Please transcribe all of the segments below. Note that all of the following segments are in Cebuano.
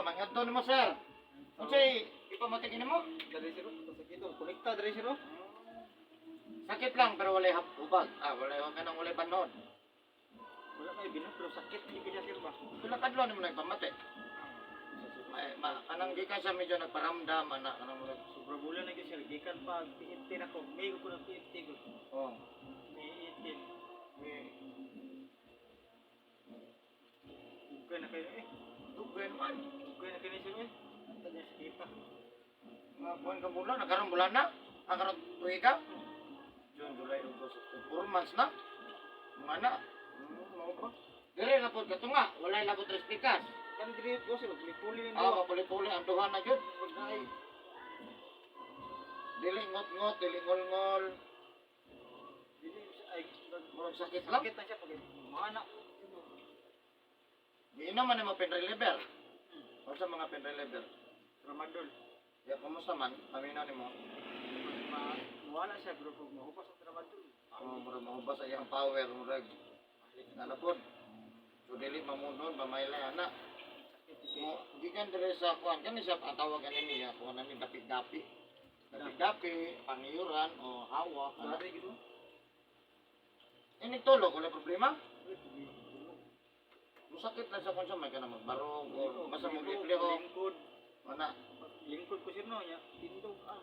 Mangadto nimo, sir. Unsay ipamati nimo? Dali sir, sakit oh. Kolekta dali sir. Sakit lang pero walay hubag. Ah, walay kanang walay banhod. Wala kay binok pero sakit di kaya sir ba. Pila kadlaw nimo nagpamati? May ma, kanang gikan siya medyo nagparamdam ana kanang murag Sobra bulan na gyud sir, gikan pa P18 ako. May ko na P18 ko. Oh. May 18. May Dugay na kayo eh. Dugay man. Dugay na kayo ni sir eh. Anta niya sakit pa. Mga buwan ka bulan, nakaroon bulan na. Ah, karon tuig ka? June, July, August, September. 4 months na. Mga na. Mao ba? Dire na pod katunga, walay labot tres pikas. Kan diri ko sir, puli ni Ah, mapuli-puli ang duha na gyud. Pag naay Dili ngot-ngot, dili ngol-ngol. dili ay Murag sakit lang. sakit na siya pag mga na. Giinom man nimo pain reliever. Unsa mga pain reliever? Tramadol. Ya, kumusta man? Paminaw nimo. Ma wala siya pero pag mahupas ang tramadol. Oh, murag mahubas sa iyang power, murag ana pod. So dili mamunod, mamaylay ana. Sakit. Mo gikan dire sa kuan kani siya ang tawag ani niya, kuan ani dapi-dapi. Dapi-dapi, pangiyuran o hawak ana. Dari gitu. Inig tulog wala problema. Musakit lang sa kung may kana magbarog or basta mo giplihok Lingkod. ana. Lingkod ko sir no nya. Tindog ah.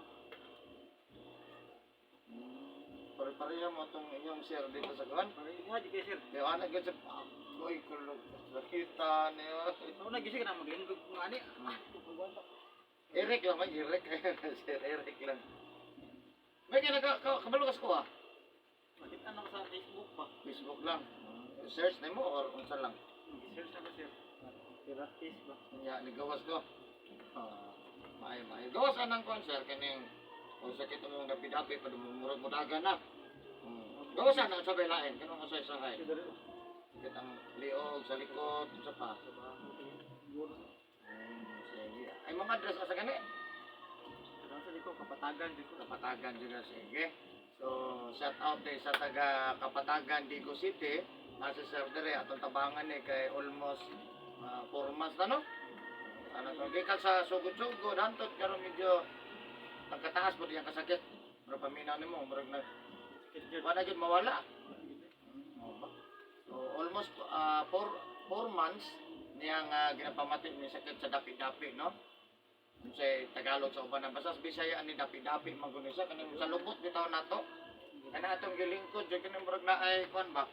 Pare-pareha mo tong inyong sir dito sa kuan. Para iha di kay sir. Kaya ana gyud sa koy kulog sakita niyo. Ako na gising na maglingkod ko ani. Eric lang may Eric. Sir Eric lang. May kaya naka kabalo kas ko ah. Makita na ko sa Facebook ba. Facebook lang. Search nimo or unsa lang. Search na ko sir. Therapist ba. Nya nigawas ko. Ah, maayo maayo. Gawas anang kon sir kaning kung sakit mo dapi-dapi pa murag mo dagan na. Gawas anang sa lain kanang usay sahay. Sakit ang liog sa likod unsa pa. Sige. Ay mga address asa gani? Sa ko Kapatagan di ko. Kapatagan juga sige. So, shout out day sa taga Kapatagan, Digo City. Nasa sir dire atong tabangan ni kay almost 4 months na no. Ano to gikan sa sugod-sugod hantot karon medyo nagkataas po diyang kasakit. Pero paminaw nimo murag na Sakit jud. wala jud mawala. Mao ba? So almost 4 months niyang ginapamati ni sakit sa dapi-dapi no. Unsay Tagalog sa uban na basta sa Bisaya ani dapi-dapi man gud siya kaning sa lubot bitaw nato. Kana atong gilingkod jud kaning murag naay kuan ba.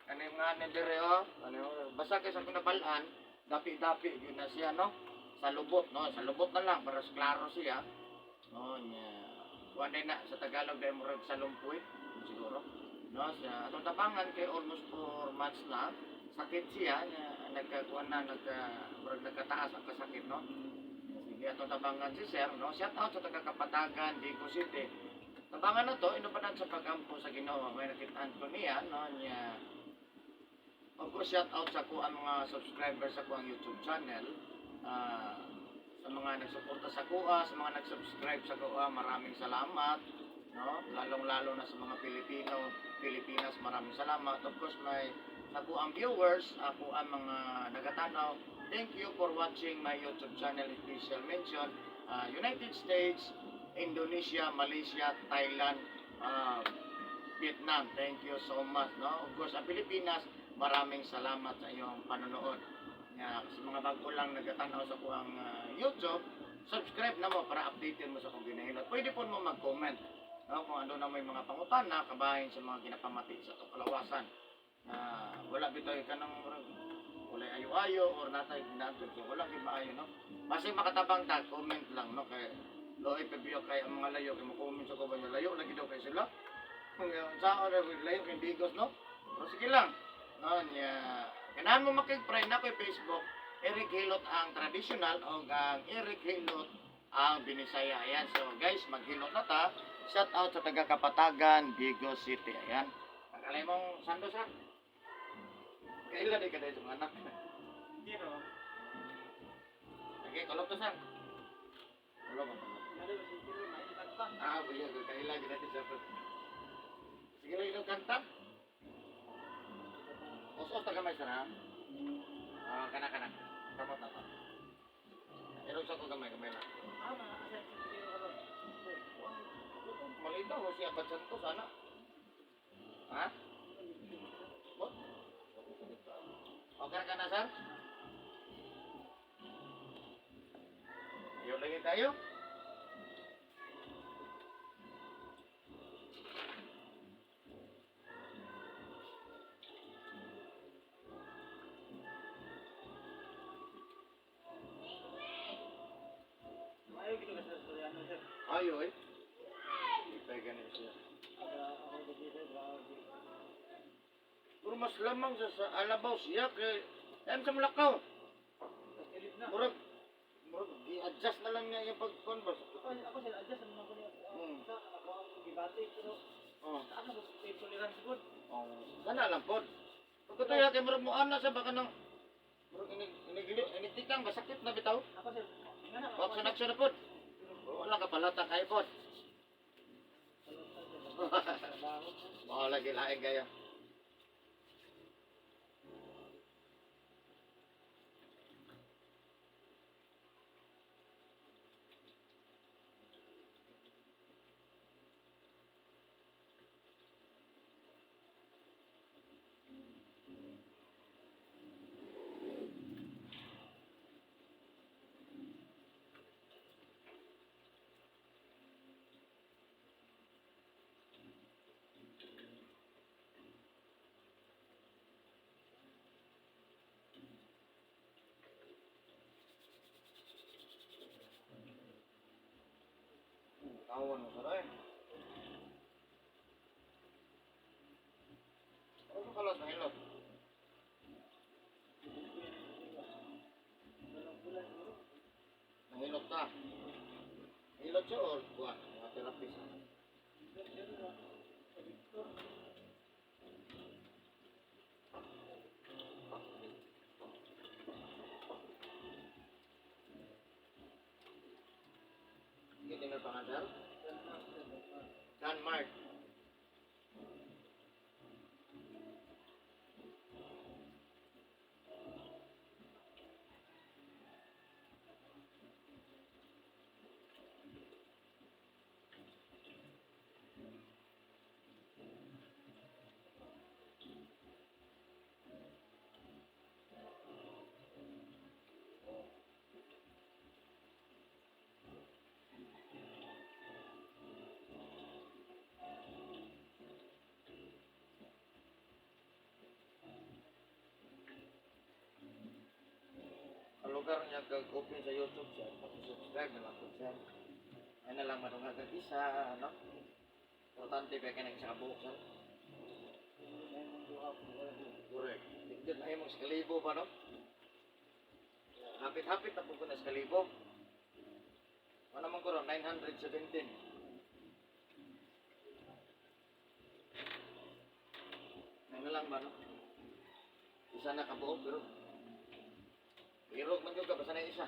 Kaning nga ni dire oh, ano basta kay sa nabal-an dapi-dapi gyud na siya no. Sa lubot no, sa lubot na lang para klaro siya. No nya. Kuan din na sa Tagalog dahil murag sa lumpuy siguro. No, sa atong tabangan kay almost 4 months na sakit siya nya nagkakuan na nagka murag nagkataas ang kasakit no. Sige, atong tabangan si sir no. Shout out sa taga Kapatagan, Digo City. Tabangan na to inupanan sa pagampo sa Ginoo. May nakitaan ko niya no nya. Of course, shout out sa ko ang mga subscribers sa ko ang YouTube channel. Ah, sa mga nagsuporta sa kuha, sa mga nag-subscribe sa kuha, maraming salamat. No? Lalong-lalo na sa mga Pilipino, Pilipinas, maraming salamat. Of course, may sa ang viewers, ako ang mga nagatanaw. Thank you for watching my YouTube channel, special mention, United States, Indonesia, Malaysia, Thailand, Vietnam. Thank you so much. No? Of course, ang Pilipinas, maraming salamat sa iyong panonood. Nga, sa mga bago lang nagatanaw sa kuang YouTube, subscribe na mo para updated mo sa kung ginahilot. Pwede po mo mag-comment no? Kung ano na may mga pangutana, kabahin sa mga ginapamati sa atong kalawasan. Na wala bitaw kanang murag walay ayo-ayo or natay ginatod so wala gyud maayo no. Basta makatabang ta, comment lang no kay loy pebyo kay ang mga layo kay mo comment sa kuban layo lagi daw kay sila. Kung sa ora layo kay Bigos no. Pero sige lang. No nya ganahan mo makig-friend na ko'y Facebook Eric Hilot ang traditional o ang Eric Hilot ang Binisaya. Ayan. So guys, maghilot na ta. Shout out sa taga Kapatagan, Digo City. Ayan. Nakalay mong sandos ha. Kailan di ka dahil sa mga anak. Pero Okay, kulog to sir. Kulog ang kulog. nari ba sir may kanta. Ah, boleh. Kailan kita siya. Sige lang ilong kanta. Os-os ta gamay sir ha. Ah, kana kana. Kamot na to. sa ko gamay, gamay lang. Ah, mga sir, siguro ka ba? Malitaw ko siya Abad Santos, ana. Ha? What? Okay ka na, sir? Ayaw lagi tayo. Ayaw gito ka sir, Soriano sir. Ayo eh. Ipay ganun siya. Ako dito sir, grabe. Pero mas lamang sa Alabaw siya kay ayam sa Mulakaw. Tapos elite na. Murag gi-adjust na lang niya yung pagkuan ba. Ako sir, adjust naman ko niya. Sa ako ang gibati pero Oh. sa ako may tolerance good. Oh, kana lang pod. Pagkatuya kay murag mo ana sa baka nang murag inig inig inigtikang ba sakit na bitaw. Ako sir, nga na. Wa sa action na pod. Wala ka palata kay pod. Mao lagi lain kayo. Tawa mo saray. Ano kalas na hilot? Nahilot na. Hilot siya or kuan, mga therapist. Hindi na pangadal? Denmark. Ang lugar niya kag-open sa YouTube siya, pag-subscribe na lang po siya. Ay na lang madungag kag isa, ano? Importante ba kaya sa kabuok sir? Correct. Tignan na imong sa kalibo pa, no? Hapit-hapit na po ko na sa kalibo. Wala man ko ron, 917. Ay na lang ba, no? Isa na kabuok, pero Irog man yun ka, basta na isa.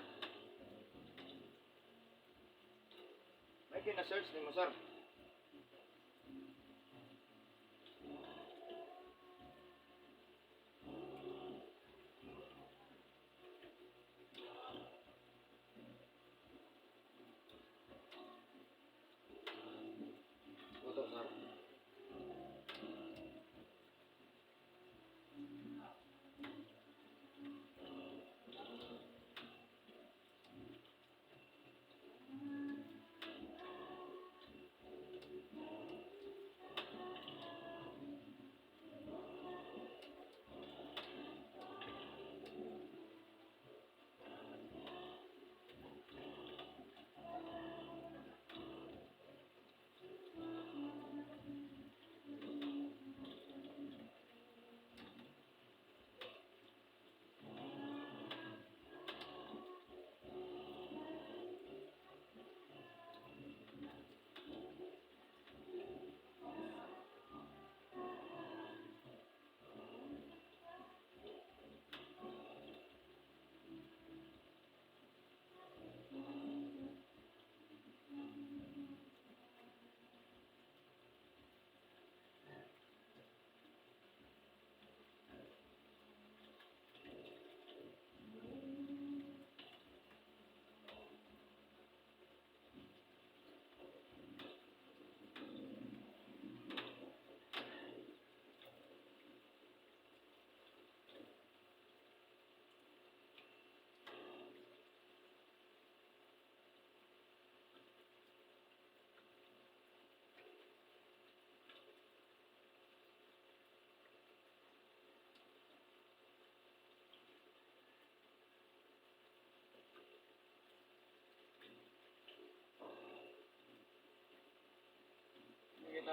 May kina-search ni mo, sir. Ito, sir.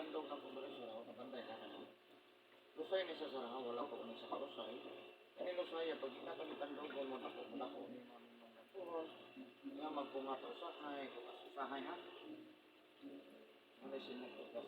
Gitandog ako diri sir, ako nabantay ka na. Lusay ni siya sir, ha? Wala ko ni sa kalusay. Kani lusay, pag ina kami tandog mo na ko na ko ni mami mong nagpuhon. Nga magpunga ta usahay, kukas usahay ha. Ano siya nagpukas?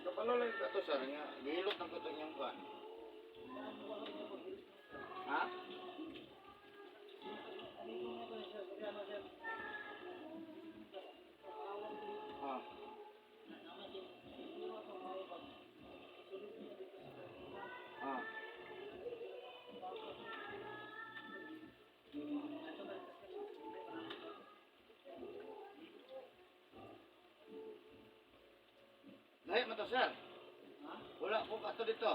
Kapalo lang ka to sir, nga gihilot ang kuto niyang kuan. Ha? Ah. Ah. Lahi man to sir. Wala ko kato dito.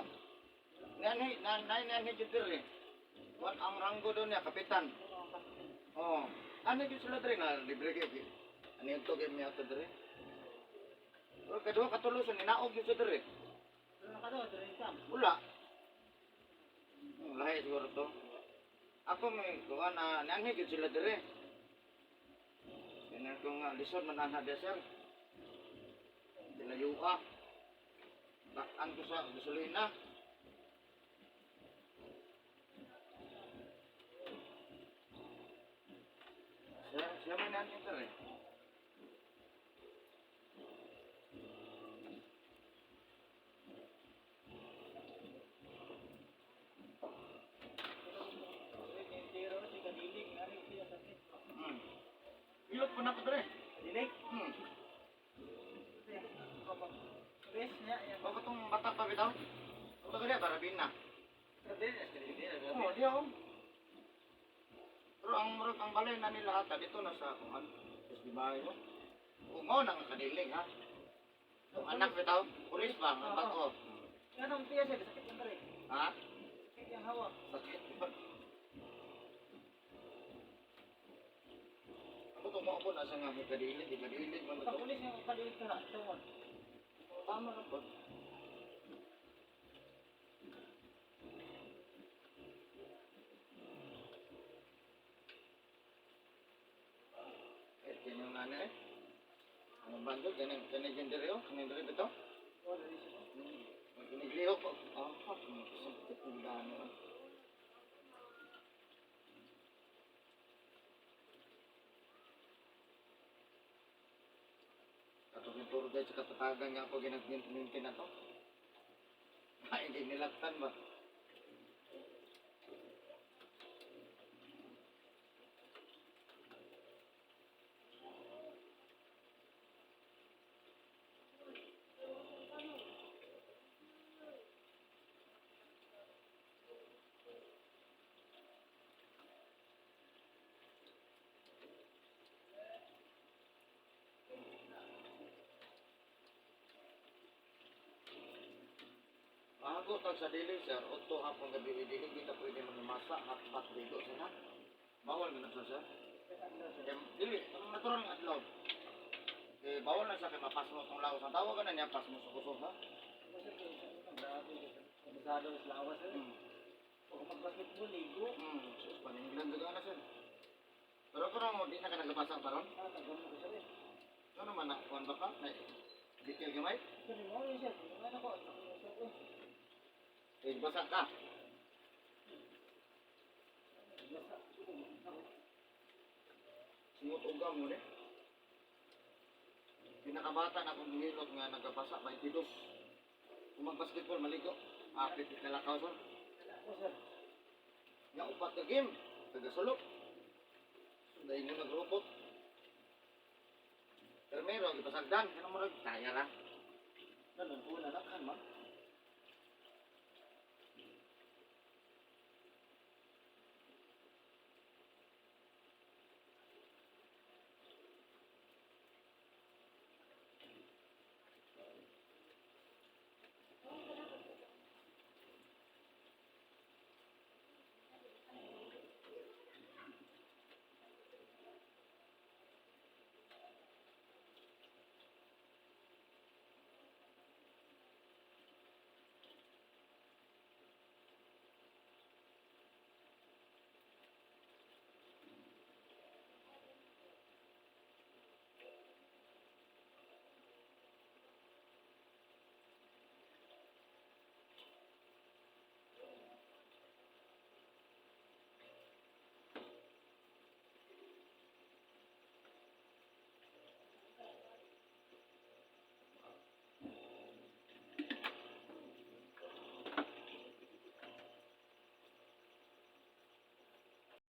Nanhi, nanay nanhi jud diri. Wat ang ranggo doon niya, kapitan. Oh. Ano gyud sila diri na libre gyud. Ano yung tugay niya to diri? Pero kaduha katulosan ninaog gyud sa diri. Wala. Lahi siguro to. Ako may kuha na nanhi gyud sila diri. Yan ko nga lisod man anha di sir. Dilayo ah. Takan ko sa gasolina. Siya, siya may nanhi diri. Ilot po na ko diri. Dilig? Bes niya yan. Bago tong bata pa bitaw. Ito ka diya, barabina. Oo, di ako. Pero ang murag ang balay na nila ata dito na sa kuan. Tapos di ba mo? Ungo na nga kadilig ha. Ang anak bitaw, pulis ba ang bato. Anong tiya siya? Sakit yung dere. Ha? Sakit yung hawak. Sakit. Ako to mo ako nasa nga may kadilig, di kadilig man Pag to. pulis yung kadilig ka na. Tungod. Tama ra po. Eh, kini yung nana eh. Ang bando, ganun, ganun yung diri oh, ganun diri bitaw. Wala rin siya. Magkinigliho ko. Ah, sakit ng dano. Katong yung turo dahil sa katatagan nga ako ginagmintin na to. Ay, hindi nilaktan ba? buntag sa dili, sir, udto hapon gabi, dili kita pwede mangimasa, hot ligo sa na. Bawal na sa sir. Kaya, dili, ang natural nga adlaw. Eh, bawal na siya kay mapasmo tong lawas. Ang tawag na niya, pasmo sa kusog, ha? Grabe. Kabisado sa lawas, sir. O mag-basketball, ligo. Sus, paninglan na, sir. Pero kung di na ka nagabasa pa ron, Ah, tagam ko, sir, eh. ano naman na, kuhan ba ka? May detail gamay? Sir, mo yun, sir. Ano ko? Sir, eh. Eh, basa ka. Basta. Singot uga mo ni. Pinakabata na akong gihilot nga nagabasa, 22. Kung mag-basketball, maligo. Ah, pipit na lakaw, sir. Ako, sir. Nga upat ka game, tagasulok. Dahil mo nagrupot. Pero meron, ipasagdan. Ano mo rin? Kaya ra. Ganun, una na kan, ma.